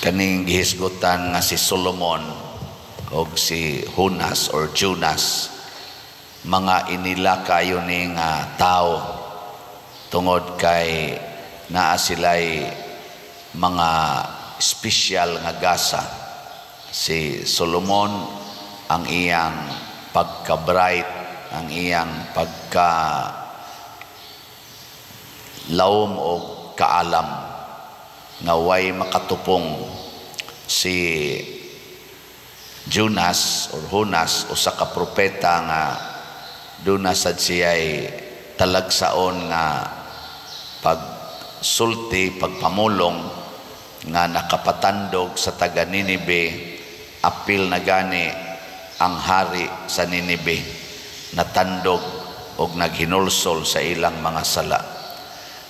Kaning gihisgutan nga si Solomon o si Jonas or Jonas, mga inila kayo ni nga tao tungod kay naa sila'y mga espesyal nga gasa. Si Solomon, ang iyang pagka-bright, ang iyang pagka lawom o kaalam nga way makatupong. Si Jonas or Jonas, usa ka propeta nga duna sad siya'y talagsaon nga pagsulti, pagpamulong nga nakapatandog sa taga Ninibe, apil na gani ang hari sa Ninibe natandog og naghinulsol sa ilang mga sala.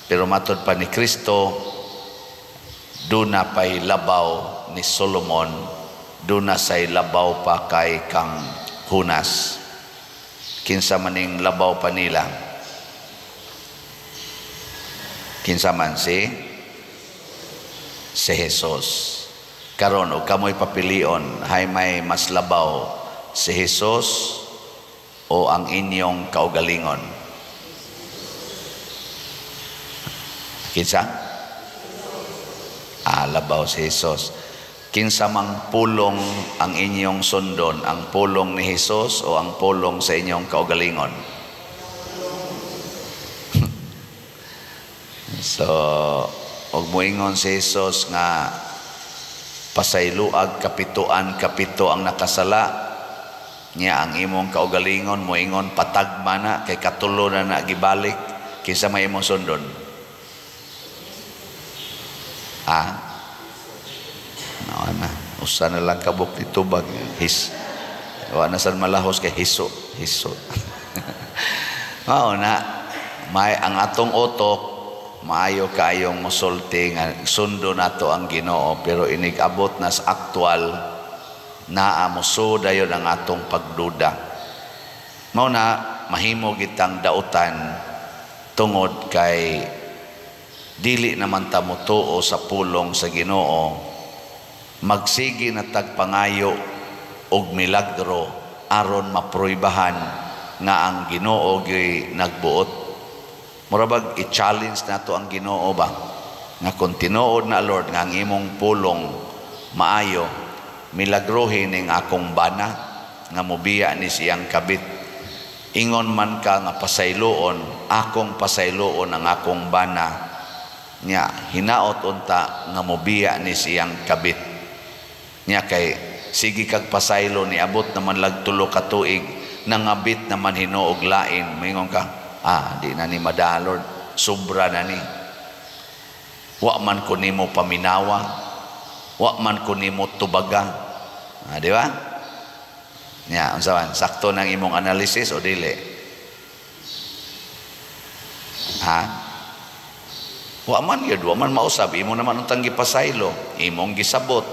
Pero matod pa ni Kristo, duna pay labaw ni Solomon, duna say labaw pa kay kang Jonas. Kinsa maning labaw pa nila? Kinsa man? Si Jesus. Karon, og kamoy papilion, hay may mas labaw, si Jesus o ang inyong kaugalingon? Kinsa? Ah, labaw si Jesus. Kinsa mang pulong ang inyong sundon, ang pulong ni Jesus o ang pulong sa inyong kaugalingon? So, og moingon si Jesus nga pasayloag kapituan kapito ang nakasala niya, ang imong kaugalingon moingon patagma na kay katulo na na gibalik, kinsa may imong sundon? Ah, no, na usa na lang kabuk ni tubag his wa na sad malahos kay hiso hiso. Mao na may ang atong utok maayo kaayong mosulti nga sundo nato ang Ginoo, pero inig-abot na sa aktual naa moso dayon ang atong pagduda. Mao na mahimo gitang dautan tungod kay dili naman ta motuo sa pulong sa Ginoo. Magsige na tagpangayo og milagro aron mapruibahan nga ang Ginoo gyoy nagbuot. Mura bag i-challenge nato ang Ginoo ba nga kung tinuod na, Lord, nga ang imong pulong maayo, milagrohin ning akong bana nga mobiya ni siyang kabit. Ingon man ka nga pasayloon, akong pasayloon ang akong bana nya hinaot unta nga mobiya ni siyang kabit. Nya kay sige kag pasaylo, niabot naman lag 3 ka tuig, nangabit naman hinuog lain, moingon ka, ah, di na ni madalord, sobra na ni, wa man ko nimo paminawa, wa man ko nimo tubaga. Ah, di ba? Nya unsa man, sakto nang imong analysis o dili? Ha? Wa man yun, wa man mausab, imo naman untang gipasaylo, imong gisabot,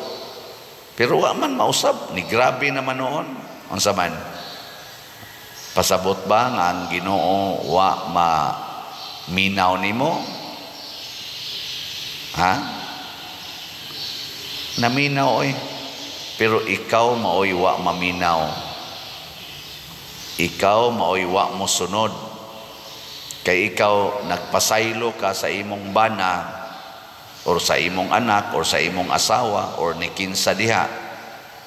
pero wa man mausab, ni grabe naman noon. Unsa man? Pasabot ba nga ang Ginoo wa ma minaw nimo? Ha? Naminaw oy. Pero ikaw maoy wa maminaw. Ikaw maoy wa mo sunod. Kay ikaw nagpasaylo ka sa imong bana or sa imong anak or sa imong asawa or ni kinsa diha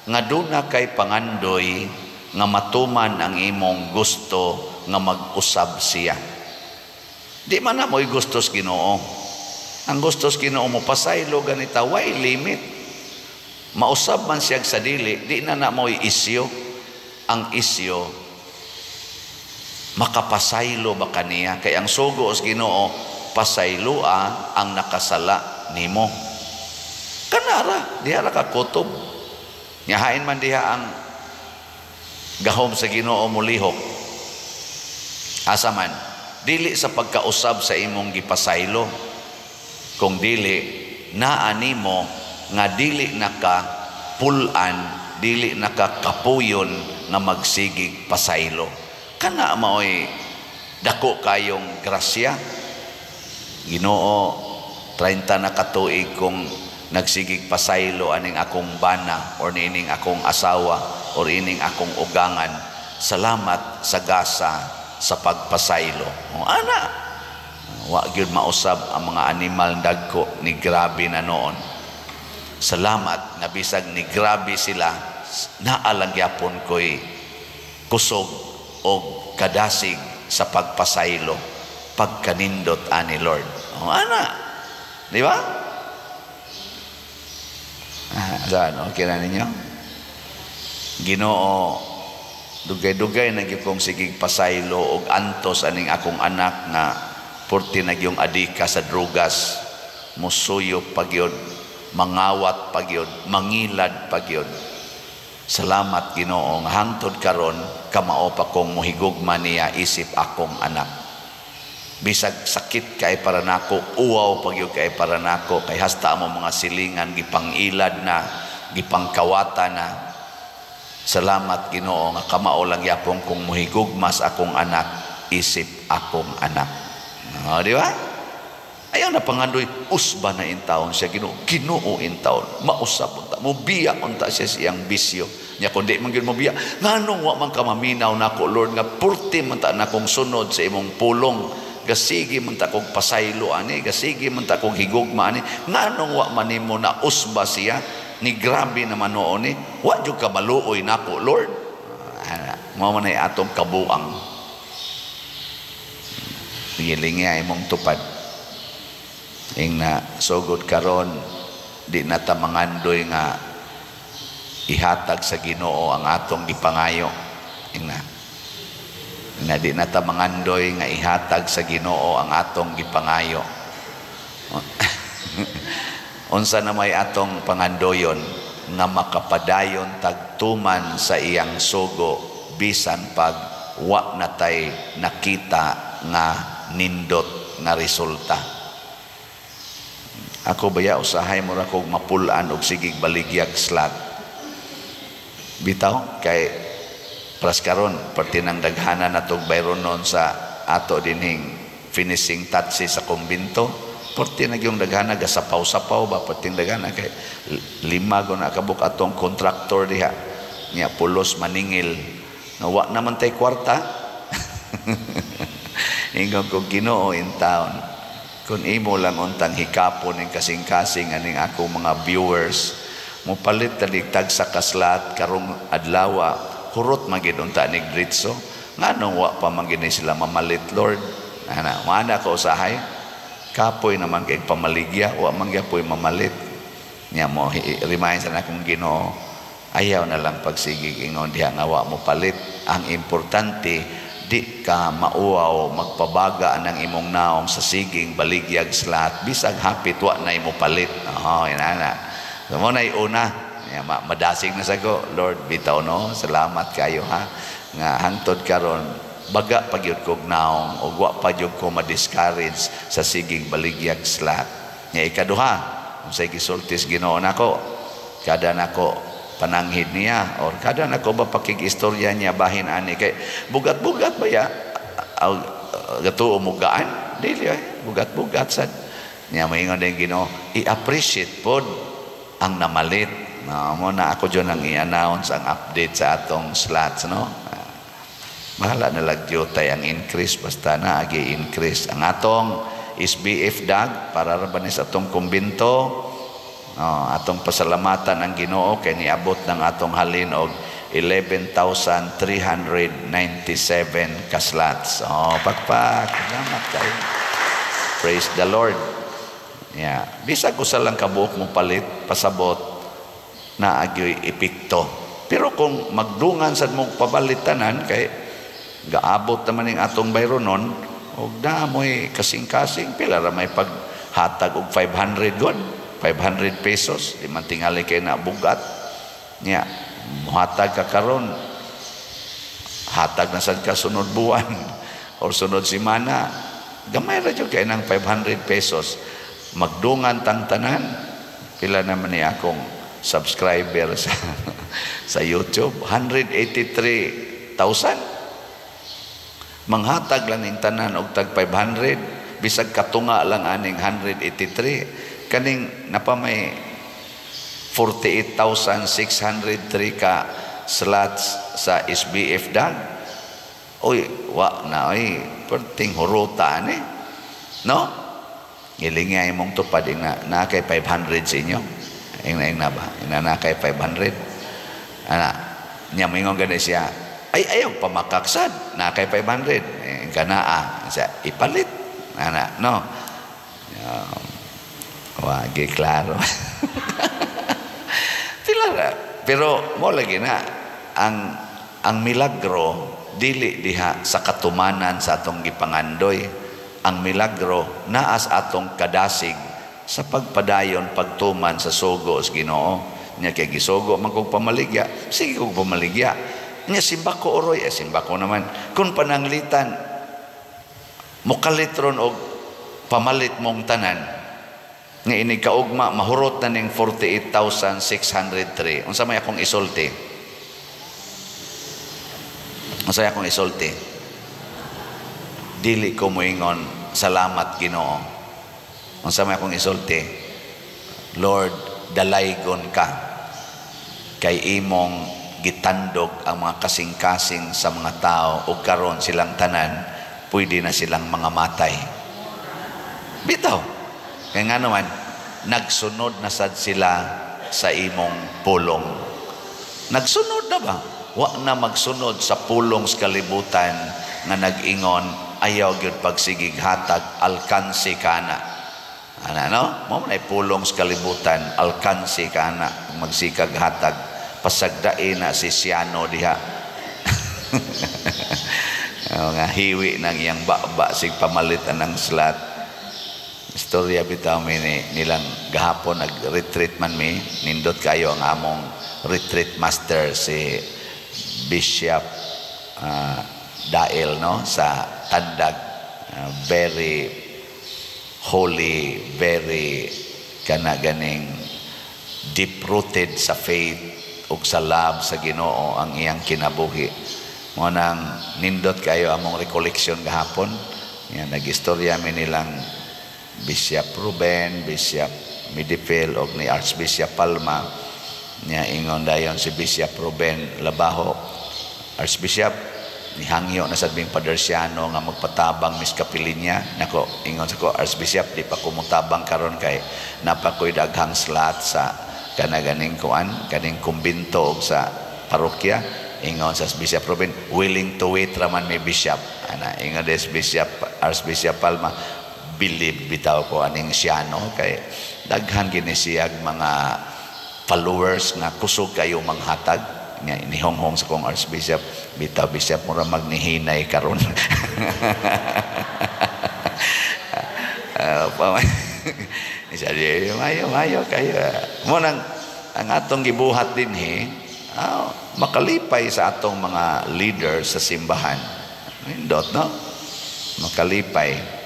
nga duna kay pangandoy nga matuman ang imong gusto nga mag-usab siya. Di man na mo'y gustos Ginoo. Ang gustos Ginoo mo pasaylo ganita, way limit. Mausab man siya sa dili, di na na mo'y isyo. Ang isyo makapasaylo ba kaniya? Kay ang sugo sa Ginoo, pasayloa ang nakasala nimo. Kanara, diha ra ka kutob. Nyahain man diha ang gahom sa Ginoo molihok. Asa man, dili sa pagkausab sa imong gipasaylo, kung dili naa nimo nga dili naka pulan, dili naka kapuyon nga magsigig pasaylo. Kana maoy dako kayong grasya. Ginoo, 30 na katuig kong Nagsigig pasaylo aning akong bana or niining akong asawa or ining akong ugangan. Salamat sa gasa sa pagpasaylo. O, ana, wa gyud mausab ang mga animal dagko ni grabe na noon. Salamat nga bisag ni grabe sila, naa lang gyapon ko'y kusog og kadasig sa pagpasaylo, pagkanindot ani Lord. O, ana, di ba? Ah, saan? Okay na ninyo? Ginoo, dugay-dugay na gyud kong sigig pasaylo og antos aning akong anak nga purti na gyung adika sa drugas, musuyop pa gyud, mangawat pa gyud, mangilad pa gyud. Salamat, Ginoo, nga hangtod karon kamao pa kong muhigugma niya isip akong anak. Bisag sakit kay para nako, uwaw pa gyud kay para nako, kay hasta amo mga silingan gipangilad na, gipangkawata na. Salamat, Ginoo, nga kamao lang yapon kong muhigugma sa akong anak isip akong anak. Oh, di ba? Ayaw na pangandoy, usba na intawon siya, Ginoo, Ginoo intawon, mausab unta, mubiya unta siya siyang bisyo. Nya kung di man gyud mobiya, nganong wa man ka maminaw nako, Lord, nga purti man ta nakong sunod sa imong pulong, gasigi man ta kog pasaylo ani, gasigi man ta kog higugma ani, nganong wa man nimo na usba siya, ni grabe naman noon ni, wa jud ka maluoy nako, Lord? Ah, mao man ay atong kabuang. Gilingi imong tupad. Ing na sugod karon, di na ta mangandoy nga ihatag sa Ginoo ang atong gipangayo. Ing na. Na di na ta mangandoy nga ihatag sa Ginoo ang atong gipangayo. Unsa na may atong pangandoyon? Nga makapadayon tagtuman sa iyang sugo bisan pag wa na tay nakita nga nindot nga resulta. Ako baya, usahay mo ra kog mapulan og sigig baligyag slot. Bitaw kay pras karon perti nang daghana na tog bayronon sa ato dinhing finishing touches sa kumbinto. Perti na gyung daghana gasapaw-sapaw ba, perti daghana kay lima go na kabuk atong kontraktor diha. Nya pulos maningil. Nga wa naman tay kwarta. Ingon ko, "Ginoo in town, kung imo lang untang hikapon ning kasing-kasing aning akong mga viewers, mopalit ta tag sa kaslat karong adlawa, hurot magid unta nig dritso. Nganong wa pa man gini sila mamalit, Lord?" Ana, mana ko usahay. Kapoy naman kay pamaligya, wa man gyapoy mamalit. Nya mo remind sa akong Ginoo, ayaw na lang pagsigig ingon diha nga wa mo palit. Ang importante, di ka mauaw, magpabaga ng imong naong sa siging baligyag slat bisag hapit wa na imo palit. Oh, inana. So mo na una. Ya, madasig na sago, "Lord, bitaw no, salamat kayo ha nga hangtod karon baga pa gyud kog naong ug wa pa gyud ko ma-discourage sa siging baligyag slat." Nya ikaduha, unsay gisulti sa Ginoo nako kada nako pananghid niya or kada nako ba pakig-istorya niya bahin ani, kay bugat-bugat ba ya gatuo mugaan dili ay bugat-bugat sad niya. Maingon din Ginoo, i-appreciate pod ang namalit. No, mo na ako dyan ang i-announce ang update sa atong slots, no? Bahala na lang tay ang increase, basta na agi increase ang atong SBF dag para ra ba ni sa atong kumbinto. No, atong pasalamatan ang Ginoo kay niabot ng atong halin og 11,397 ka slots. Oh, pakpak. Salamat kayo. Praise the Lord. Yeah. Bisag usa lang kabuok mo palit, pasabot na agyoy epekto. Pero kung magdungan sad mo pabalit tanan, kay gaabot naman ning atong bayronon og na mo'y kasing-kasing, pila ra may paghatag og 500 gon, 500 pesos, di man tingali kay na bugat. Nya muhatag ka karon, hatag na sad ka sunod buwan or sunod semana, gamay ra jud kay nang 500 pesos. Magdungan tang tanan, pila naman ni akong subscriber sa YouTube? 183,000. Manghatag lang ning tanan og tag 500, bisag katunga lang aning 183, kaning napamay 48,603 ka slots sa SBF dag. Uy, wa na oy, perting huruta ni. No? Gilingi imong tupad na na kay 500 sa inyo. Ing na ba? Ing na kay 500. Ana, nya moingon gani siya. Ay, ayaw pamakaksad, na kay 500. Eh, kanaa siya ipalit. Ana, no? Wagi klaro. Pila ra. Pero mo lagi na ang milagro dili diha sa katumanan sa atong gipangandoy. Ang milagro naa sa atong kadasig sa pagpadayon pagtuman sa sugo sa Ginoo. Nya kay gisugo man kog pamaligya, sige kog pamaligya. Nya simbako oroy, eh, simbako naman. Kung pananglitan mukalitron og pamalit mong tanan nga inig kaugma mahurot na ning 48,603, unsa may akong isulti? Unsa akong isulti? Dili ko moingon, "Salamat, Ginoo." Unsa may akong isulti? "Lord, dalaygon ka kay imong gitandog ang mga kasing-kasing sa mga tao ug karon silang tanan pwede na silang mga matay." Bitaw. Kaya nga naman, nagsunod na sad sila sa imong pulong. Nagsunod na ba? Wa na magsunod sa pulong sa kalibutan nga nag-ingon, "Ayaw gyud pagsigig hatag, alkansi kana." Ana, no? Mo man ay pulong sa kalibutan, alkansi kana, magsikag hatag, pasagdae na si Siano diha. Oh, nga hiwi ng iyang baba sig pamalit anang slot. Istorya bitaw mi ni, nilang gahapon nag-retreat man mi, nindot kayo ang among retreat master, si Bishop Dael, no, sa Tandag. Very holy, very kana ganing deep rooted sa faith ug sa love sa Ginoo ang iyang kinabuhi. Mo nang nindot kayo among recollection gahapon. Yan, nag-istorya mi nilang Bishop Ruben, Bishop Midifel og ni Archbishop Palma. Nya ingon dayon si Bishop Ruben Labajo, "Archbishop, nihangyo na sad ming Padersiano nga magpatabang mis kapilinya." Nako, ingon sa ko, "Archbishop, di pa ko motabang karon kay napakoy daghang slot sa kana ganing kuan, kaning kumbinto og sa parokya." Ingon sa Bishop Ruben, "Willing to wait raman mi, Bishop." Ana, ingon des Bishop Archbishop Palma, "Believe bitaw ko aning siyano kay daghan gini siyag mga followers nga kusog kayo manghatag." Nga inihonghong sa kong Archbishop, "Bitaw, Bishop, mura magnihinay karon." Sabi, mayo, mayo kayo. Mo nang ang atong gibuhat dinhi, makalipay sa atong mga leaders sa simbahan. Nindot, no? Makalipay.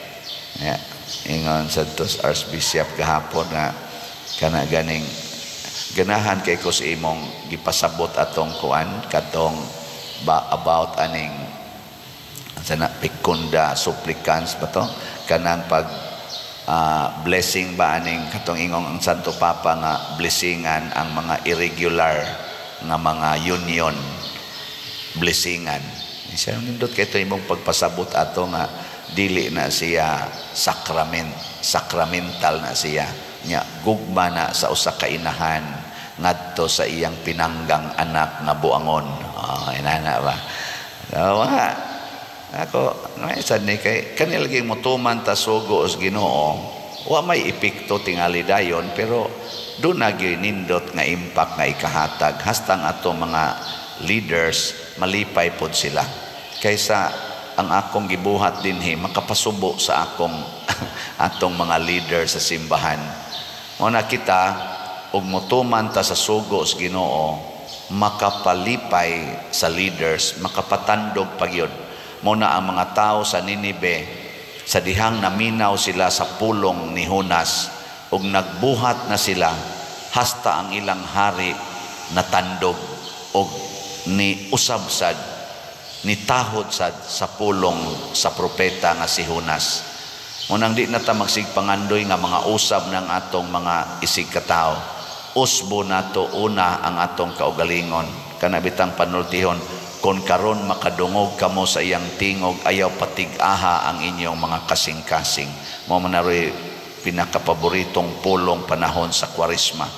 Yeah. Ingon sa tos Archbishop gahapon na kana ganing ganahan kay ko sa imong gipasabot atong kuan katong ba about aning sana picunda supplicans ba to, kanang pag blessing ba aning katong ingong ang Santo Papa nga blessingan ang mga irregular nga mga union, blessingan. Siya nindot kay ito imong pagpasabot ato nga dili na siya sacrament, sacramental na siya, nya gugma na sa usa ka inahan ngadto sa iyang pinanggang anak nga buangon. Oh, inana ba? So, mga ako may sad ni kay kani lagi motuman ta sugo sa Ginoo, wa may epekto tingali dayon, pero do na gyud nindot nga impact nga ikahatag hastang ato mga leaders malipay pod sila kaysa ang akong gibuhat dinhi makapasubo sa akong atong mga leader sa simbahan. Mo na kita og motuman ta sa sugo sa Ginoo, makapalipay sa leaders, makapatandog pagyud. Mo na ang mga tao sa Ninibe, sa dihang naminaw sila sa pulong ni Jonas ug nagbuhat na sila, hasta ang ilang hari natandog og ni usab sad, ni tahod sad sa pulong sa propeta nga si Jonas. Munang di na ta magsigpangandoy nga mga usab ng atong mga isig katao. Usbo nato una ang atong kaugalingon. Kana bitang panultihon, "Kon karon makadungog kamo sa iyang tingog, ayaw patig-aha ang inyong mga kasing-kasing." Mao man naroy pinakapaboritong pulong panahon sa Kwaresma.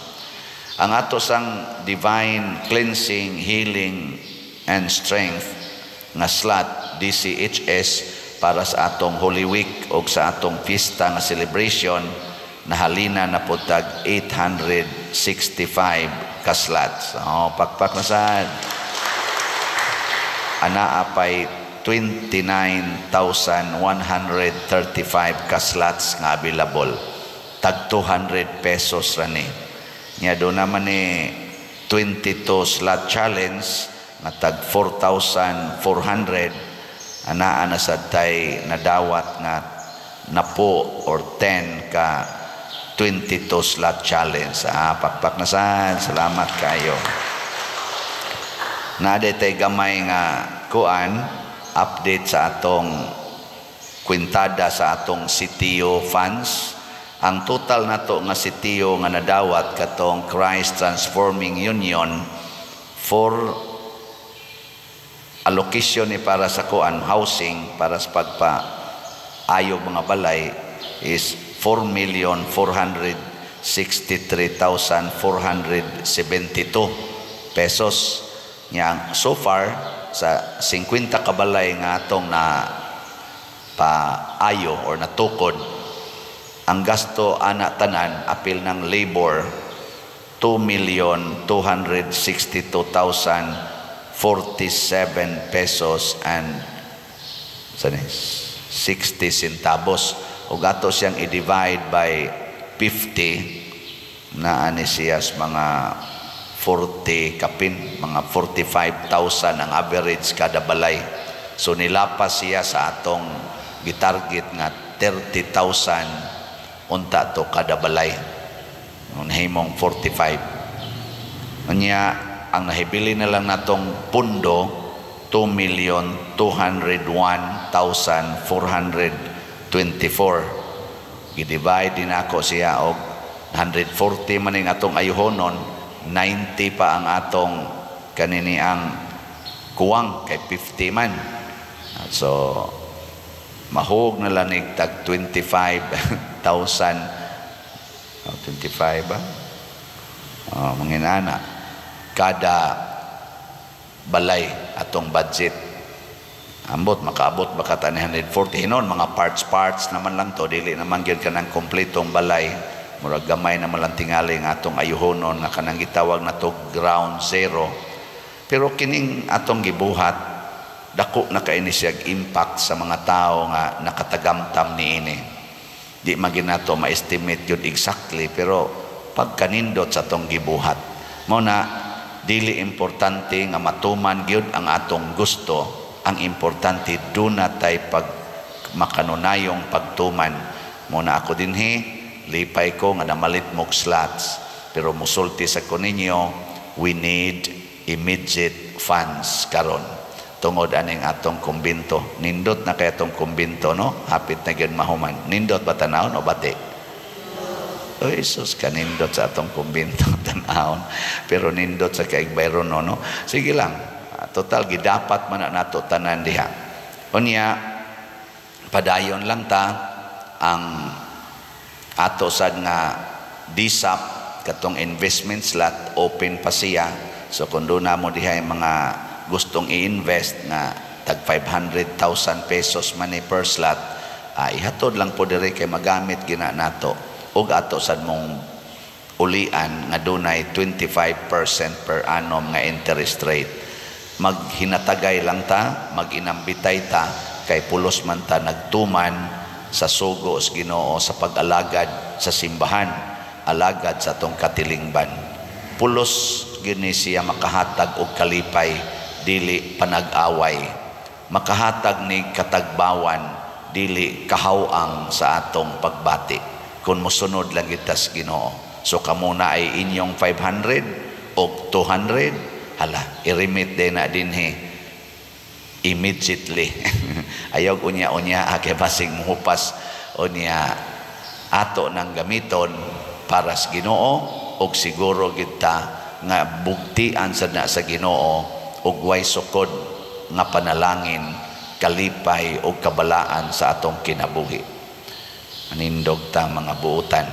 Ang ato sang Divine Cleansing, Healing and Strength nga slot, DCHS, para sa atong Holy Week o sa atong fiesta nga celebration, nahalina na po tag 865 ka slots. Oh, pakpak na sad. Anaa pay 29,135 ka slots nga available. Tag 200 pesos ra ni. Nya do naman ni 22 slot challenge nga tag 4,400. Anaa na sad tay nadawat nga napo or 10 ka 22 slot challenge. Ah, pakpak na sad. Salamat kayo. Naa tay gamay nga kuan, update sa atong kwintada sa atong CTO funds. Ang total nato nga CTO nga nadawat katong Christ Transforming Union for allocation ni para sa kuan, housing, para sa pagpa ayo mga balay is 4,463,472 pesos. Nya so far sa 50 ka balay nga atong na paayo or natukod, ang gasto ana tanan apil ng labor, 2,262,047 pesos and 60 centavos. Ug ato siyang i-divide by 50, naa ni siya mga 40 kapin, mga 45,000 ang average kada balay. So nilapas siya sa atong gitarget nga 30,000 unta to kada balay. Nahimong 45. Unya ang nahibili na lang natong pundo, 2,201,424. Gi-divide din ako siya og 140 man ning atong ayuhonon, 90 pa ang atong kanini ang kuwang kay 50 man. So mahug na lang tag 25,000, oh, 25 ba? Oh, mga inana kada balay atong budget. Ambot makaabot baka ta 140 hinon. Mga parts parts naman lang to, dili naman gyud kanang kompletong balay. Murag gamay naman lang tingali nga atong ayuhonon nga kanang gitawag na to ground zero. Pero kining atong gibuhat, dako na kay ni siyag impact sa mga tao nga nakatagamtam niini. Di man nato ma-estimate yun exactly, pero pagkanindot sa atong gibuhat. Mao na dili importante nga matuman gyud ang atong gusto. Ang importante, duna tay pag makanunayong pagtuman. Mao na ako dinhi, lipay ko nga namalit mog slots, pero musulti sa ko ninyo, we need immediate funds karon tungod aning atong kumbinto. Nindot na kay atong kumbinto, no? Hapit na gyud mahuman. Nindot ba tanawon o bati? Oy, sus, kanindot sa atong kumbinto tanawon. Pero nindot sa kaigbayron, no, no? Sige lang. Total gidapat man na nato tanan diha. Unya padayon lang ta. Ang ato sad nga DSAP, katong investment slot, open pa siya. So kung doon mo diha yung mga gustong i-invest nga tag 500,000 pesos man ni per slot, ihatod lang po diri kay magamit gina nato ug ato sad mong ulian nga dunay 25% per annum nga interest rate. Maghinatagay lang ta, maginambitay ta, kay pulos man ta nagtuman sa sugo sa Ginoo sa pag-alagad sa simbahan, alagad sa atong katilingban. Pulos gini siya makahatag og kalipay, dili panag-away. Makahatag ni katagbawan, dili kahawang sa atong pagbati. Kung mosunod lang kita sa Ginoo. So kamo na ay inyong 500 o 200, hala, i-remit din na dinhi immediately. Ayaw unya-unya kay basig muhupas. Unya ato nang gamiton para sa Ginoo. Og siguro gid ta nga bugtian sad na sa Ginoo ug way sukod nga panalangin, kalipay ug kabalaan sa atong kinabuhi. Manindog ta, mga buutan.